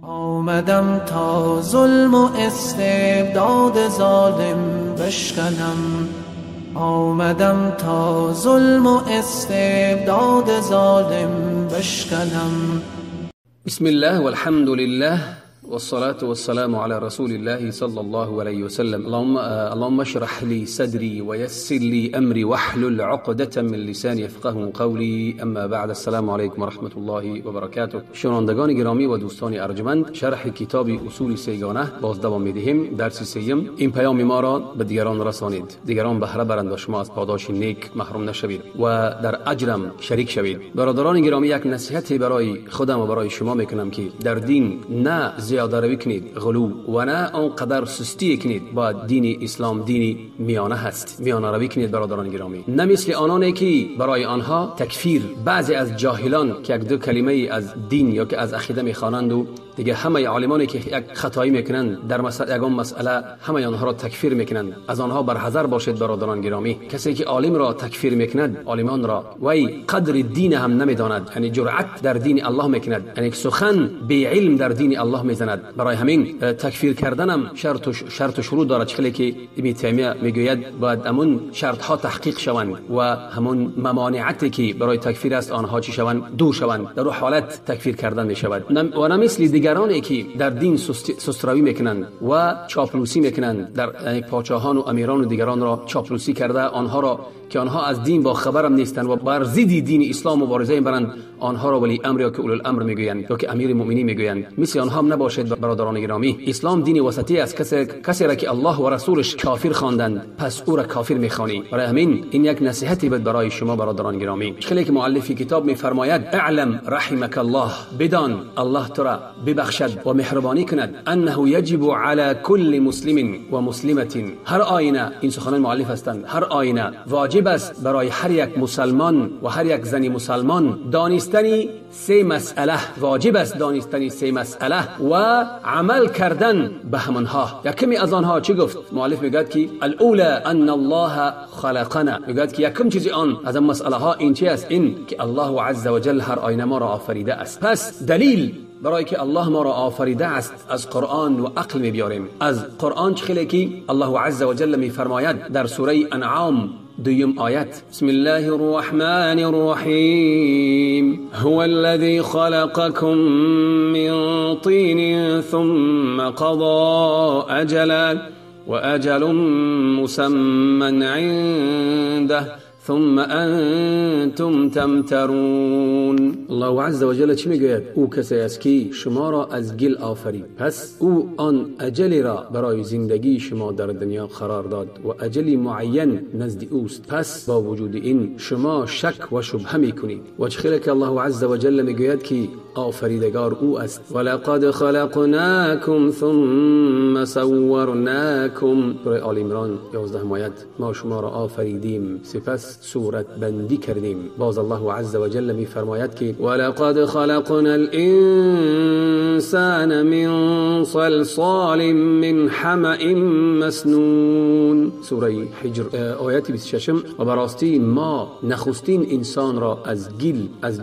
آمدم تا ظلم و استبداد ظالم بشکنم، آمدم تا ظلم و استبداد ظالم بشکنم. بسم الله والحمد لله والصلاة والسلام على رسول الله صلى الله عليه وسلم. اللهم اشرح لي صدري ويسر لي أمري واحلل عقدة من لساني يفقهوا قولي. اما بعد، السلام علیکم و رحمة الله و برکاته. شنوندگان گرامی و دوستان ارجمند، شرح کتاب اصول سه‌گانه باز دوام می‌دهیم. درس سیم این پیام ما را به دیگران رسانید، دیگران بهره برند و شما از پاداش نیک محروم نشوید و در اجرم شریک شوید. برادران گرامی، یک نصیحتی برای خودم و برای شما میکنم که در دین نه زیاده روی کنید، غلو، و نه آنقدر سستی کنید. با دین اسلام دین میانه هست، میانه روی کنید برادران گرامی. نه مثل آنانی که برای آنها تکفیر، بعضی از جاهلان که یک دو کلمه از دین یا که از عقیده میخوانند و دیگه همه عالمانی که یک خطایی میکنند در مسئله، یگان مسئله، همه آنها را تکفیر میکنند. از آنها برحذر باشید برادران گرامی. کسی که عالم را تکفیر میکند، عالمان را، وی قدر دین هم نمیداند، یعنی جرأت در دین الله میکند، یعنی سخن بی علم در دین الله میزند. برای همین تکفیر کردنم شرط و شروط دارد. چخلی که ابن تیمیه میگوید باید همون شرط ها تحقیق شوند و همون ممانعتی که برای تکفیر است آنها چی شوند، دور شوند. در حالت تکفیر کردن میشود. و نه مثل دیگرانی که در دین سستروی میکنند و چاپلوسی میکنند، در پاچاهان و امیران و دیگران را چاپلوسی کرده، آنها را که آنها از دین با خبرم نیستند و بر ضد دین اسلام مبارزه میبرند، آنها را ولی امر یا که اولو الامر میگویند یا که امیر مؤمنین میگویند. مثل آنها هم نباشید برادران گرامی. اسلام دین وسطی است. کسی را که الله و رسولش کافر خواندند، پس او را کافر میخوانی. برای همین این یک نصیحتی بود برای شما برادران گرامی. خیلی که مؤلف کتاب میفرماید اعلم رحمک الله، بدان الله تو را ببخشد و مهربانی کند، انه یجب علی کل مسلم و مسلمه. هر آینه، این سخنان مؤلف هستند، هر آینه واجب است برای هر یک مسلمان و هر یک زن مسلمان دانستنی سه مسئله، واجب است دانستنی سه مسئله و عمل کردن به همانها. یکمی از آنها چی گفت؟ مؤلف میگوید که الاولى ان الله خلقنا. میگوید که یکم چیزی آن از این مسئله ها این چی است؟ این که الله عز وجل هر آینه ما را آفریده است. پس دلیل برای که الله ما را آفریده است از قرآن و عقل می بیاریم. از قرآن چه که الله عز وجل می فرماید در سوره انعام دویم آیت، بسم الله الرحمن الرحیم، هو الذي خلقكم من طین ثم قضى اجلا واجل مسمى عنده ثم انتم تمترون. الله عز وجل چی میگوید؟ او کسی است که شما را از گل آفرید، پس او آن اجلی را برای زندگی شما در دنیا قرار داد و اجلی معین نزد اوست. پس با وجود این شما شک و شبهه میکنید. و چه که الله عز وجل میگوید که آفریدگار او است، ولقد خلقناکم ثم صورناکم. سوره آل عمران 11 آیت، ما شما را آفریدیم سپس صورت بندی کردیم. باز الله عز وجل می فرماید که ولقد خلقنا الانسان من صلصال من حمأ مسنون. سوره حجر آیت 26. و براستی ما نخستین انسان را از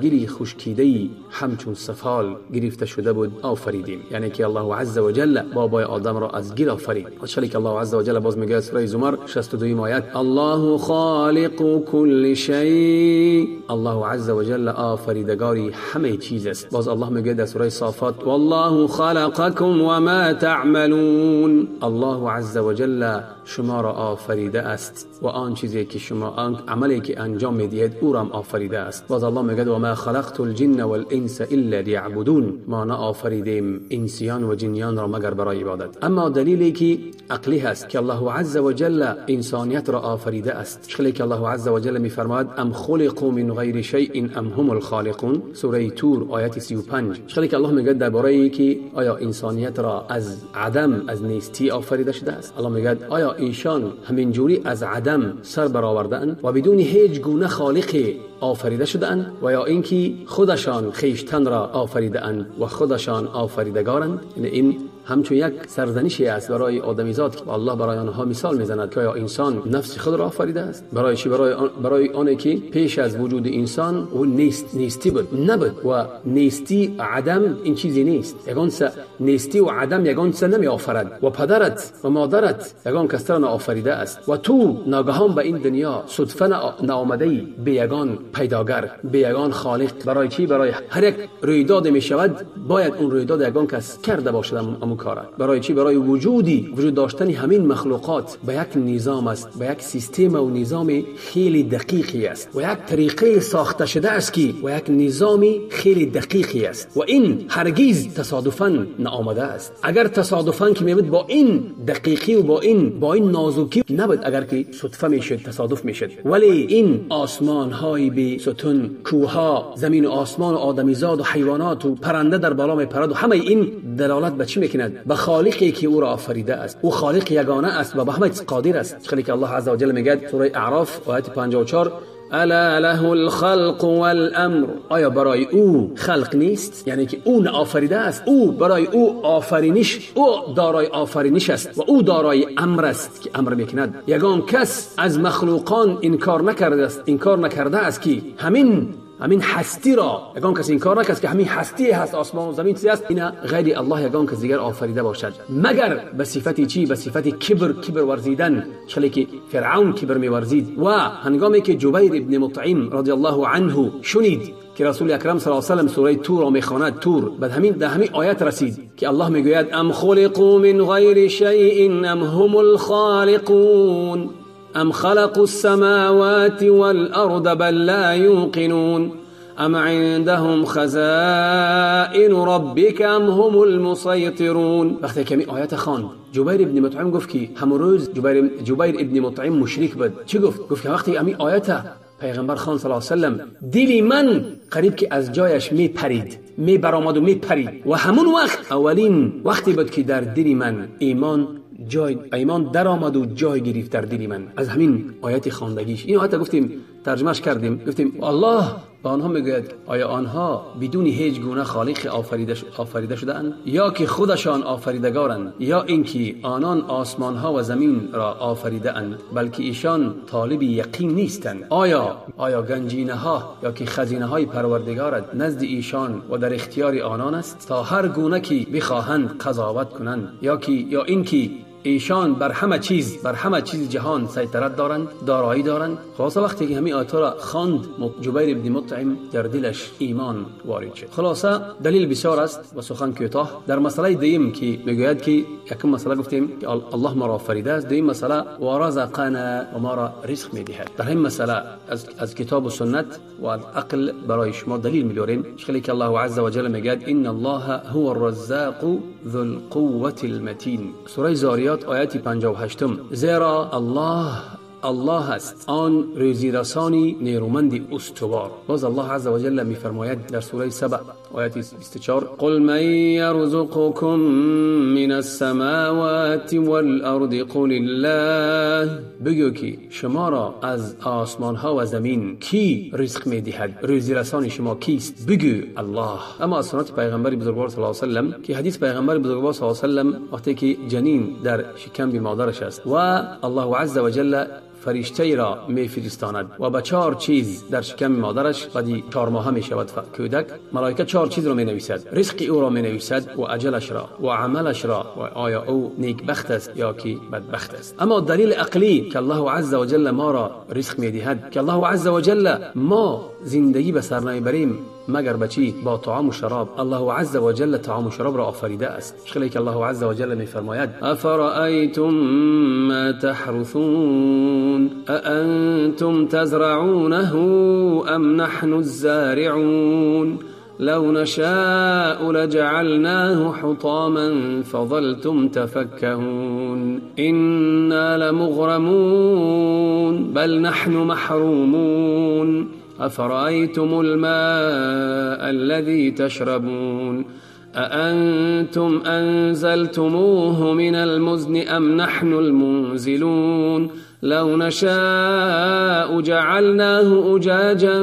گلی خشکیده‌ای همچون سفال گرفته شده بود آفریدیم. یعنی که الله عز وجل بابای آدم را از گل آفرید. و چلی که الله عز وجل باز میگه سوره زمر 62 آیت، الله خالق کل شیء. الله عز وجل آفریدگاری همه چیز است. باز الله میگه در سوره صافات، والله خلقکم وما تعملون. الله عز وجل شما را آفریده است و آن چیزی که شما، آن عملی که انجام میدهید او را هم آفریده است. باز الله میگه و ما خلقت الجن والانس الا لیعبدون. ما نه آفریدیم انسیان و جنیان را مگر برای عبادت. اما دلیلی که عقلی هست که الله عز وجل انسانیت را آفریده است، چخلی که الله عز وجل میفرماید ام خلقوا من غیر شیء ام هم الخالقون، سوره تور آیت 35. چخلی که الله میگه درباره ای که آیا انسانیت را از عدم، از نیستی آفریده شده است. الله میگه آیا ایشان همینجوری از عدم سر برآورده‌اند و بدون هیچ گونه خالقی آفریده شده‌اند و یا اینکه خودشان خویشتن را آفریده‌اند و خودشان آفریدگارند؟ یعنی این همچون یک سرزنشی است برای آدمیزاد که الله برای آنها مثال میزند که آیا انسان نفس خود را آفریده است؟ برای چی؟ برای آنه که پیش از وجود انسان او نیستی بود، نبود، و نیستی عدم این چیزی نیست. یگان نیستی و عدم یگان چیز نمی آفرد و پدرت و مادرت یگان کس را آفریده است و تو ناگهان به این دنیا صدفه نآمده ای، به یگان پیداگر، به یگان خالق. برای چی؟ برای هر یک رویداد می شود باید اون رویداد یگان کس کرده باشد امو کار. برای چی؟ برای وجود داشتن همین مخلوقات به یک نظام است، به یک سیستم و نظام خیلی دقیقی است و یک طریقه ساخته شده است که و یک نظام خیلی دقیقی است و این هرگز تصادفاً نآمده است. اگر تصادفاً که میبود با این دقیقی و با این نازکی نبود، اگر که صدفه میشد، تصادف میشد. ولی این آسمان های بی ستون، کوه، زمین و آسمان و آدمیزاد و حیوانات و پرنده در بالا میپرد و همه این دلالت به چی میکند؟ به خالقی که او را آفریده است. او خالق یگانه است و به همه چیز قادر است. خیلی که الله عز وجل میگه سوره اعراف آیت 54: الا له الخلق والامر. آیا برای او خلق نیست؟ یعنی که او آفریده است، او برای او آفرینش، او دارای آفرینش است و او دارای امر است که امر میکند. یگان کس از مخلوقان انکار نکرده است که همین هستی را یگان کس انکار نکرد که همین هستی هست، آسمان و زمین چیزی است، اینا غیر الله یگان کس دیگر آفریده باشد، مگر به صفت چی؟ به صفت کبر ورزیدن، چلی که فرعون کبر میورزید. و هنگامی که جبیر ابن مطعم رضی الله عنه شنید که رسول اکرم صلی الله علیه و سلم سوره تور را میخواند، تور بعد همین در همین آیت رسید که الله میگوید: ام خلقوا من غیر شیء ام هم الخالقون ام خلقوا السماوات والأرض بل لا يوقنون ام عندهم خزائن ربك ام هم المسيطرون. وقتی که این آیت خواند، جبیر ابن مطعم گفت که همون روز جبیر ابن مطعم مشرک بود. چی گفت؟ گفت که وقتی همین آیت پیغمبر خان صلی الله علیه و سلم، دل من قریب که از جایش میپرید، میبرآمد و میپرید. و همون وقت اولین وقتی بود که در دل من ایمان در آمد و جای گرفت در دل من، از همین آیت خواندگیش. این آیت گفتیم ترجمهش کردیم، گفتیم الله به آنها میگوید آیا آنها بدون هیچ گونه خالق آفریده شده اند، یا که خودشان آفریدگارند، یا اینکه آنان آسمان ها و زمین را آفریده اند، بلکه ایشان طالب یقین نیستند. آیا گنجینه ها یا که خزینه های پروردگارت نزد ایشان و در اختیار آنان است تا هر گونه که بخواهند قضاوت کنند، یا اینکه ایشان بر همه چیز جهان سیطرت دارند، دارایی دارند. خلاصه وقتی که همین آیات را خواند، جبیر ابن مطعم در دلش ایمان وارد شد. خلاصه دلیل بسیار است و سخن کوتاه. در مسئله دوم که میگوید که یکم مسئله گفتیم که الله ما را آفریده است، دوم مسئله و رزقنا و ما را رزق میدهد. در این مسئله از کتاب و سنت و از عقل برای شما دلیل می‌آوریم. خیلی که الله عز وجل میگوید ان الله هو الرزاق ذو القوة المتین. سوره زاریات آیت 58: زیرا الله است آن روزی رسانی نیرومند استوار. باز الله عز وجل میفرماید در سوره سبع آیت 24: قل من یرزقکم من السماوات والارض قل الله. بگو که شما را از آسمان ها و زمین کی رزق میدهد، روزی رسان شما کیست؟ بگو الله. اما از سنت پیغمبر بزرگوار صلی الله علیه و سلم که حدیث پیغمبر بزرگوار صلی الله علیه و سلم وقتی که جنین در شکم مادرش است و الله عز وجل فرشته را میفرستاند و به 4 چیز در شکم مادرش بعدی 4 ماهه می شود کودک، ملائکه 4 چیز را می نویسد: رزق او را می نویسد و اجلش را و عملش را و آیا او نیکبخت است یا که بدبخت است. اما دلیل عقلی که الله عز وجل ما را رزق می دهد، که الله عز وجل ما زندگی به سر نمیبریم مگر به چی؟ با طعام و شراب. الله عز وجل طعام و شراب را آفریده است. خیلی که الله عز وجل میفرماید: افرأیتم ما تحرثون أأنتم تزرعونه أم نحن الزارعون لو نشاء لجعلناه حطاما فظلتم تفكهون إنا لمغرمون بل نحن محرومون أفرأيتم الماء الذي تشربون أأنتم أنزلتموه من المزن أم نحن المنزلون لو نشاء جعلناه أجاجا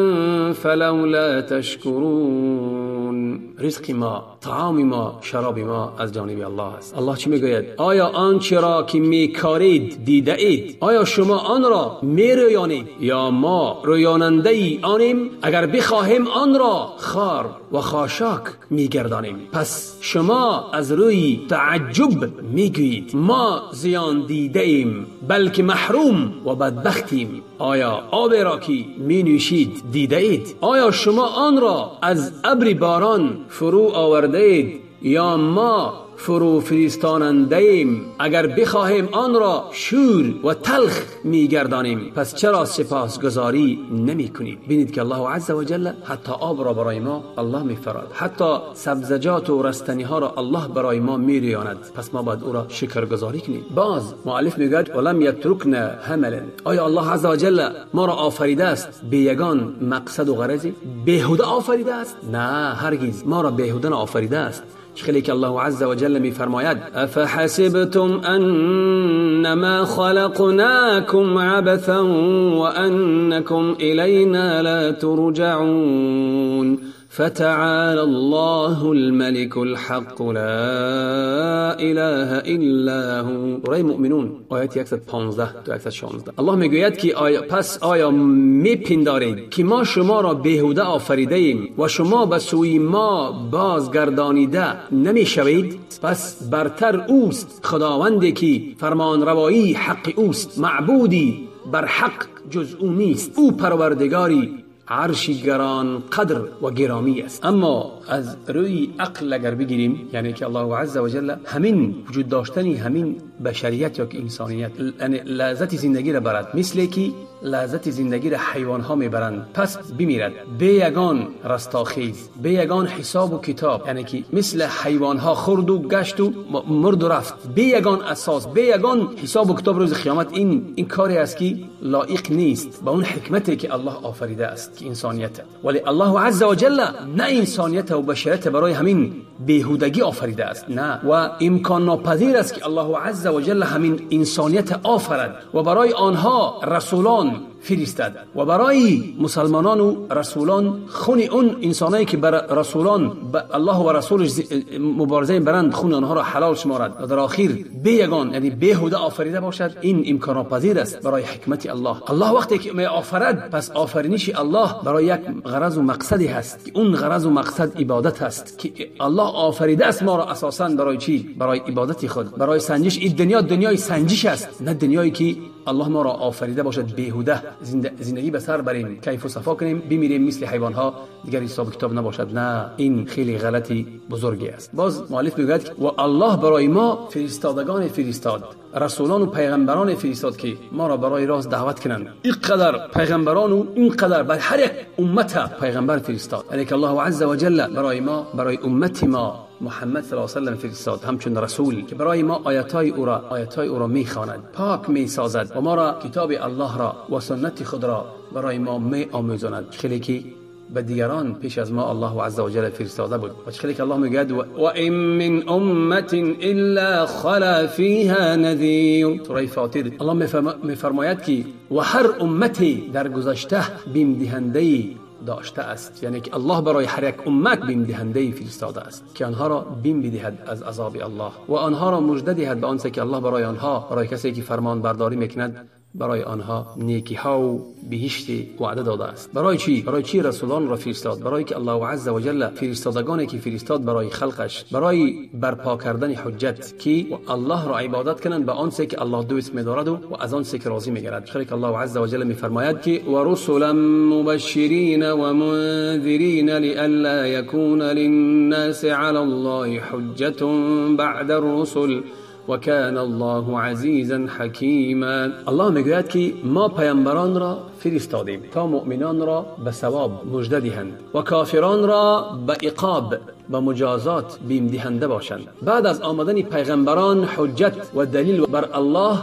فلولا تشكرون. رزق ما، طعام ما، شراب ما از جانب الله است. الله چی میگوید؟ آیا آنچه را که میکارید دیده اید؟ آیا شما آن را میرویانید یا ما رویاننده ای آنیم؟ اگر بخواهیم آن را خار و خاشاک میگردانیم. پس شما از روی تعجب میگویید ما زیان دیده ایم، بلکه محروم و بدبختیم. آیا آب را که می نوشید دیده اید؟ آیا شما آن را از ابر باران فرو آورده اید یا ما فرو فرستاننده ایم؟ اگر بخواهیم آن را شور و تلخ میگردانیم. پس چرا سپاسگزاری نمی کنید؟ ببینید که الله عز و جل حتی آب را برای ما الله میفراد، حتی سبزجات و رستنی ها را الله برای ما میریاند. پس ما باید او را شکرگزاری کنیم. باز مؤلف میگوید ولم یترکنا هملا. آیا الله عز و جل ما را آفریده است به یگان مقصد و غرضی؟ بیهوده آفریده است؟ نه، هرگز ما را بیهوده آفریده است. خیلی که الله عز و جل میفرماید افحسبتم انما خلقناکم عبثا وانکم الینا لا ترجعون فتعالى الله الملك الحق لا اله الا هو. سوره مؤمنون آیت 115 تا 116. الله میگوید که آیا پس آیا میپندارید که ما شما را بیهوده آفریده ایم و شما به سوی ما بازگردانیده نمیشوید؟ پس برتر اوست خداوندی که فرمانروایی حق اوست، معبودی بر حق جز او نیست، او پروردگاری عرش گران قدر و گرامی است. اما از روی عقل اگر بگیریم، یعنی که الله عز و جل همین وجود داشتنی همین بشریت یا که انسانیت، یعنی لذت زندگی را برد، مثل که لذت زندگی را حیوان ها میبرند، پس بمیرد به یگان رستاخیز، به یگان حساب و کتاب، یعنی که مثل حیوان ها خورد و گشت و مرد و رفت، به یگان اساس، به یگان حساب و کتاب روز قیامت. این کاری است که لایق نیست با اون حکمتی که الله آفریده است که انسانیت. ولی الله عز و جل نه انسانیت و بشریت برای همین بیهودگی آفریده است، نه، و امکان ناپذیر است که الله عز و جل همین انسانیت آفرد و برای آنها رسولان فرستاد و برای مسلمانان و رسولان خون اون انسانایی که بر رسولان الله و رسولش مبارزه برند خون آنها را حلال شمارد و در آخر بیگان، یعنی بیهوده آفریده باشد، این امکان ناپذیر است برای حکمت الله. الله وقتی که می آفرد، پس آفرینش الله برای یک غرض و مقصدی هست که اون غرض و مقصد عبادت هست که الله آفریده است ما را اساساً برای چی؟ برای عبادت خود، برای سنجش. این دنیا دنیای سنجش است، نه دنیایی که الله ما را آفریده باشد بیهوده زندگی به سر بریم، کیف و صفا کنیم، بمیریم مثل حیوان ها، دیگر حساب کتاب نباشد. نه، این خیلی غلطی بزرگی است. باز مؤلف میگوید و الله برای ما فرستادگان فرستاد، رسولان و پیغمبران فرستاد که ما را برای راست دعوت کنند. اینقدر پیغمبران و اینقدر بر هر یک امت پیغمبر فرستاد، یعنی که الله عز و جل برای ما، برای امت ما محمد صلی الله علیه و سلم فرستاد همچون رسول که برای ما آیاتای او را میخواند، پاک میسازد و ما را کتاب الله را و سنت خود را برای ما می آموزاند. خیلی که به دیگران پیش از ما الله عز و جل فرستاده بود. و خیلی که الله میگوید و ان من امه الا خلا فیها نذیر. سوره فاطر الله میفرماید که و هر امتی در گذشته بیم دهنده داشته است، یعنی که الله برای هر یک امت بیم دهنده فرستاده است که آنها را بیم بدهد از عذاب الله و آنها را مژده دهد به آنچه که الله برای آنها، برای کسی که فرمان برداری میکند، برای آنها نیکی ها و بهشت وعده داده است. برای چی؟ برای چی رسولان را فرستاد؟ برای که الله عز و جل فرستادگانی که فرستاد برای خلقش، برای برپا کردن حجت که الله را عبادت کنند به آنچه که الله دوست می‌دارد و از آنچه که راضی می‌گردد. چون که الله عز و جل می‌فرماید که و رسولا مبشرین و منذرین لئلا یکون للناس علی الله حجة بعد الرسل وكان الله عزیزا حکیما. الله میگوید که ما پیامبران را فرستادیم تا مؤمنان را به ثواب مژده دهند و کافران را به عقاب و مجازات بیم دهنده باشند. بعد از آمدن پیغمبران حجت و دلیل بر الله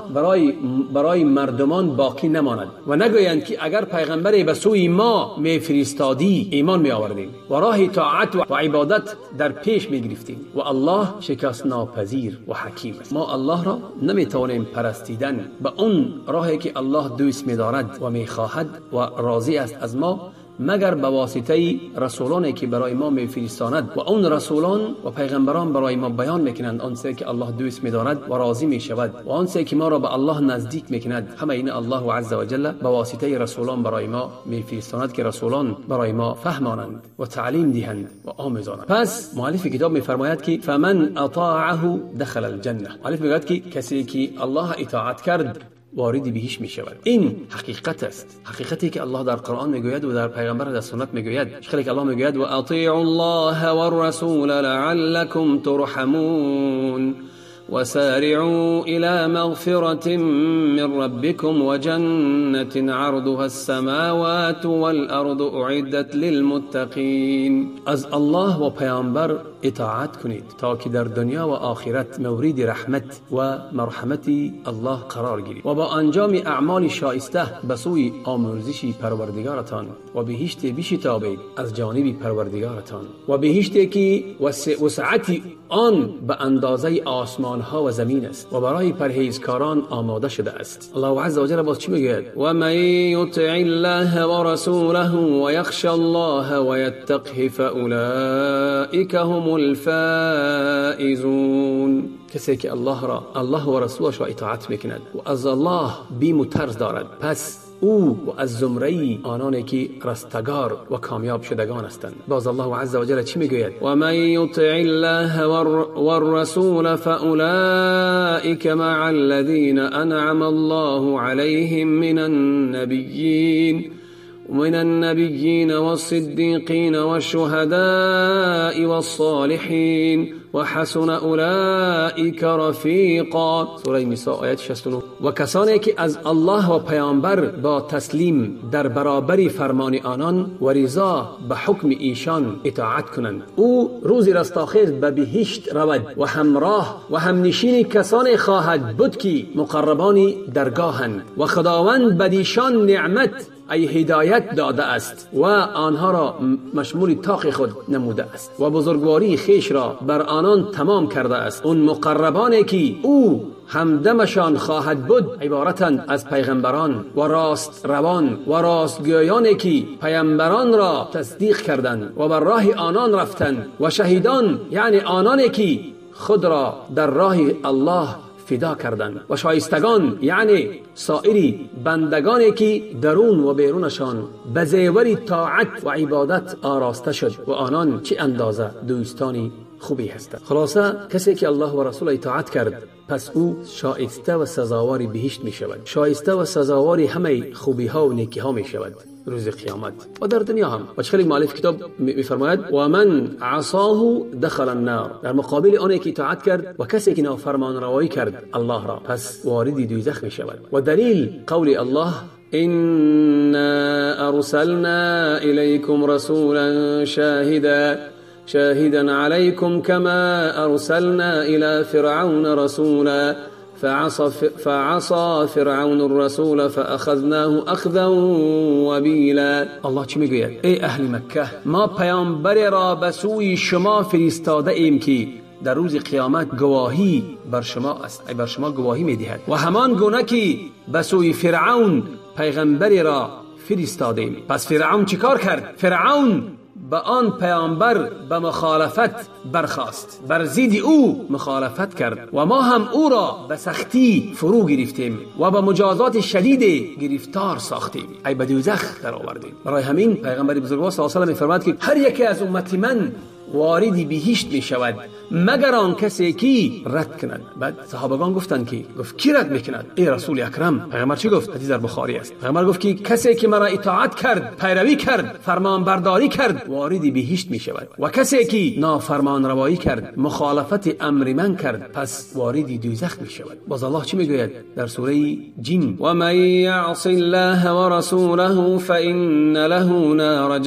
برای مردمان باقی نماند و نگویند که اگر پیغمبری به سوی ما میفرستادی ایمان می آوردیم و راه طاعت و عبادت در پیش می گرفتیم. و الله شکست ناپذیر و حکیم است. ما الله را نمیتوانیم پرستیدن به اون راهی که الله دوست می‌دارد و میخواهد و راضی است از ما، مگر به واسطه رسولانی که برای ما میفرستاند و اون رسولان و پیغمبران برای ما بیان میکنند آنچه که الله دوست میدارد و راضی میشود و آنچه که ما را به الله نزدیک میکند. همه این الله عز وجل به واسطه رسولان برای ما میفرستاند که رسولان برای ما فهمانند و تعلیم دهند و آموزانند. پس مؤلف کتاب میفرماید که فمن اطاعه دخل الجنه. مؤلف میگوید که کسی که الله اطاعت کرد وارد بهش می شود. این حقیقت است، حقیقتی که الله در قرآن میگوید و در پیغمبر در سنت میگوید. خیلی که الله میگوید و اطیعوا الله والرسول لعلكم ترحمون وسارعوا إلى مغفرة من ربكم وجنة عرضها السماوات والأرض أعدت للمتقين. از الله و پیامبر اطاعت کنید تا که در دنیا و آخرت مورد رحمت و مرحمت الله قرار گیرید و با انجام اعمال شایسته به سوی آمرزش پروردگارتان و بهشت بشتابید از جانب پروردگارتان و بهشتی که وسعت آن به اندازه آسمان ها و زمین است و برای پرهیزکاران آماده شده است. الله عز وجل باز چی میگوید؟ و من یطع الله ورسوله و یخشى الله و یتقه فاولئک هم الفائزون. کسی که الله را، الله و رسولش را اطاعت میکند و از الله بیم و ترس دارد، پس او و از زمره آنانی که رستگار و کامیاب شدگان هستند. باز الله عز وجل چی میگوید؟ و من یطع الله والرسول فاولئک مع الذین انعم الله علیهم من النبیین والصدیقین والشهداء والصالحین وحسن اولئک رفیقا. سوره نساء آیت 69. و کسانی که از الله و پیامبر با تسلیم در برابر فرمان آنان و رضا به حکم ایشان اطاعت کنند، او روز رستاخیز به بهشت رود و همراه و همنشین کسانی خواهد بود که مقربان درگاهند و خداوند بدیشان نعمت ای هدایت داده است و آنها را مشمول طاق خود نموده است و بزرگواری خیش را بر آنان تمام کرده است. اون مقربانی که او همدمشان خواهد بود عبارتند از پیغمبران و راست روان و راستگویانی که پیامبران را تصدیق کردند و بر راه آنان رفتند و شهیدان، یعنی آنانی که خود را در راه الله فدا کردند و شایستگان، یعنی سائری بندگانی که درون و بیرونشان به زیور طاعت و عبادت آراسته شد و آنان چه اندازه دوستانی خوبی هستند. خلاصه کسی که الله و رسول اطاعت کرد پس او شایسته و سزاوار بهشت می شود، شایسته و سزاوار همه خوبی ها و نیکی ها می شود روز قیامت و در دنیا هم. و خیلی مؤلف کتاب میفرماید و من عصاه دخل النار، در مقابل آنی که اطاعت کرد و کسی که نافرمان روایی کرد الله را، پس وارد دوزخ می شود. و دلیل قول الله إنا أرسلنا إليكم رسولا شاهدا عليكم كما أرسلنا إلى فرعون رسولا فعصى فرعون الرسول فأخذناه أخذا وبیلا. الله چی میگوید؟ ای اهل مکه، ما پیامبر را به سوی شما فرستاده ایم که در روز قیامت گواهی بر شما است، ای بر شما گواهی میدهد، و همان گونه که به سوی فرعون پیغمبری را فرستادیم. پس فرعون چیکار کرد؟ فرعون به آن پیامبر به مخالفت برخاست، بر ضد او مخالفت کرد و ما هم او را به سختی فرو گرفتیم و به مجازات شدید گرفتار ساختیم، ای به دوزخ در آوردیم. برای همین پیغمبر بزرگوار صلی الله علیه و سلم می‌فرماید که هر یکی از امت من وارد بهشت می شود مگر آن کسی که رد کند. بعد صحابگان گفتند که گفت کی رد میکند ای رسول اکرم؟ پیغمبر چی گفت؟ حدیث در بخاری است. پیغمبر گفت که کسی که مرا اطاعت کرد، پیروی کرد، فرمان برداری کرد، وارد بهشت می شود، و کسی که نافرمان روایی کرد، مخالفت امر من کرد، پس وارد دوزخ می شود. باز الله چی میگوید در سوره جن؟ و من یعص الله ورسوله فإن له نار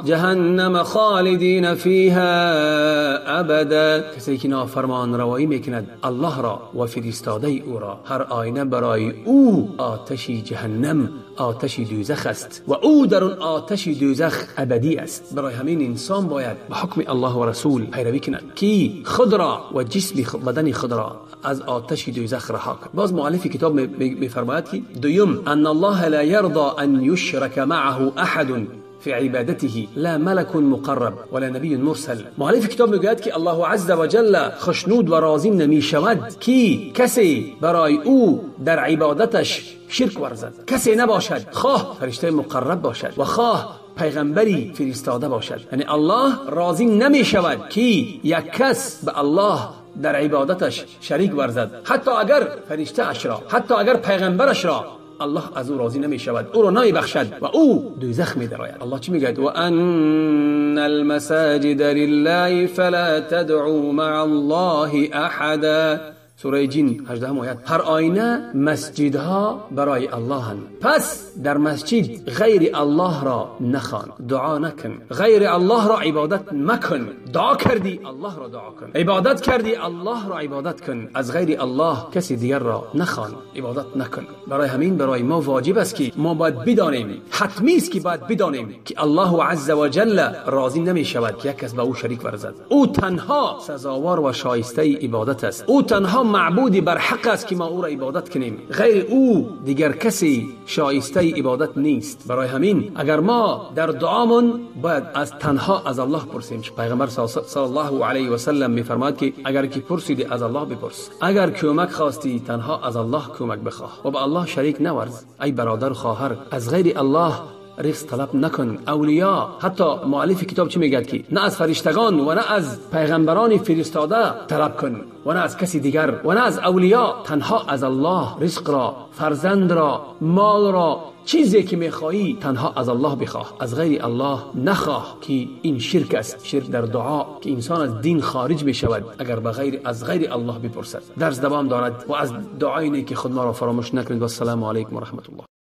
جهنم خالدین فيها أبدا. کسی که نافرمان روایی میکند الله را و فرستاده او را، هر آینه برای او آتش جهنم، آتش دوزخ است و او در آن آتش دوزخ ابدی است. برای همین انسان باید به حکم الله و رسول پیروی کند که خود را و جسم بدن خود را از آتش دوزخ رها کند. باز مؤلف کتاب میفرماید که دویم، ان الله لا يرضى ان يشرك معه احد في عبادته لا ملك مقرب ولا نبي مرسل. مؤلف کتاب میگوید که الله عز وجل خشنود و راضی نمی شود که کسی برای او در عبادتش شرک ورزد، کسی نباشد، خواه فرشته مقرب باشد و خواه پیغمبری فرستاده باشد. یعنی الله راضی نمی شود که یک کس به الله در عبادتش شریک ورزد، حتی اگر فرشته اش را، حتی اگر پیغمبرش را، الله از او راضی نمی شود، او را نمی بخشد و او دوزخ می درآید. الله چی میگوید؟ و ان المساجد لله فلا تدعوا مع الله احدا. سوره جن 18 آیت. هر آینه مسجدها برای الله هستند، پس در مسجد غیر الله را نخوان، دعا نکن، غیر الله را عبادت مکن. دعا کردی الله را دعا کن، عبادت کردی الله را عبادت کن، از غیر الله کسی دیگر را نخوان، عبادت نکن. برای همین برای ما واجب است که ما باید بدانیم، حتمی است که باید بدانیم که الله عز وجل راضی نمی شود که یک کس به او شریک ورزد. او تنها سزاوار و شایسته عبادت است، او تنها معبودی بر حق است که ما او را عبادت کنیم، غیر او دیگر کسی شایسته عبادت نیست. برای همین اگر ما در دعامون باید از تنها از الله پرسیم. پیغمبر صلی الله علیه و سلم میفرماید که اگر کی پرسیدی از الله بپرس، اگر کمک خواستی تنها از الله کمک بخواه و به الله شریک نورز. ای برادر خواهر، از غیر الله رزق طلب نکن. اولیا، حتی مؤلف کتاب چی میگه که نه از فرشتگان و نه از پیغمبران فرستاده طلب کن و نه از کسی دیگر و نه از اولیا، تنها از الله رزق را، فرزند را، مال را، چیزی که میخواهی تنها از الله بخواه، از غیر الله نخواه که این شرک است. شرک در دعا که انسان از دین خارج میشود اگر بغیر از غیر الله بپرسد. درس دوام دارد و از دعای نیک خود ما را فراموش نکنید. و السلام علیکم و رحمت الله.